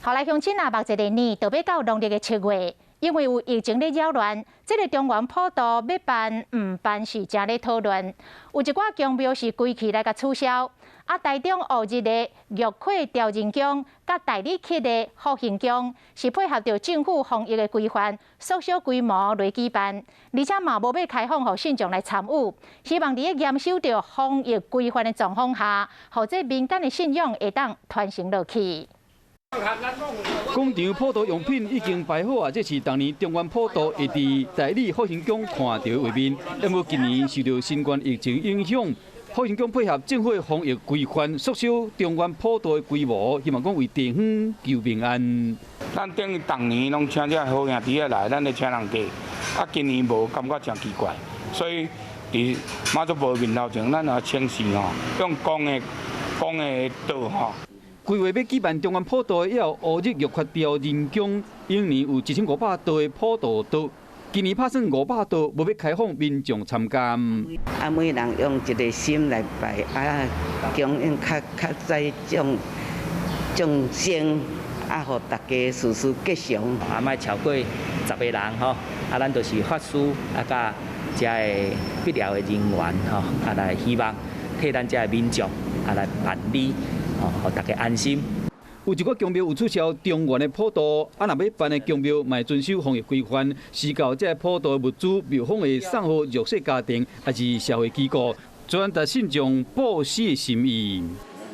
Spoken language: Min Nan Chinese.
好來，鄉親啊，目一个年，就欲到農曆的7月，因為有疫情咧擾亂，這个中元普渡欲辦毋辦是誠咧討論。有一寡宮廟是規氣來共取消。啊，台中烏日的玉溪潮人宮、佮大里區的福興宮是配合著政府防疫的規範，縮小規模來舉辦，而且嘛無欲開放予信眾來參與，希望佇咧嚴守著防疫規範的狀況下，予這民間的信仰會當傳承落去。廣場普渡用品已經擺好啊！這是逐年中元普渡會佇大里福興宮看著的畫面。不過今年受著新冠疫情影響，福興宮配合政府的防疫規範，縮小中元普渡的規模，希望講為地方求平安。咱等於逐年攏請這好兄弟仔來，咱咧請人客，啊，今年無，感覺誠奇怪，所以佇媽祖婆面頭前，咱也請示吼，用講的道吼。規劃欲舉辦中元普渡的，有烏日玉窟潮人宮，往年有1500桌的普渡桌，今年拍算500桌，無欲開放民眾參加。啊，每人用一个心來拜，啊，供應較較早眾眾生，啊，予大家事事吉祥。啊，莫超過10个人吼，啊，咱就是法師啊，佮遮个必要的人員吼，啊，來希望替咱遮个民眾啊來辦理。哦，予大家安心。有一寡宮廟有取消中元的普渡，啊，若欲辦的宮廟嘛會遵守防疫規範，施到這个普渡的物資，廟方會送予弱勢家庭，抑是社會機構，轉達信眾布施的心意。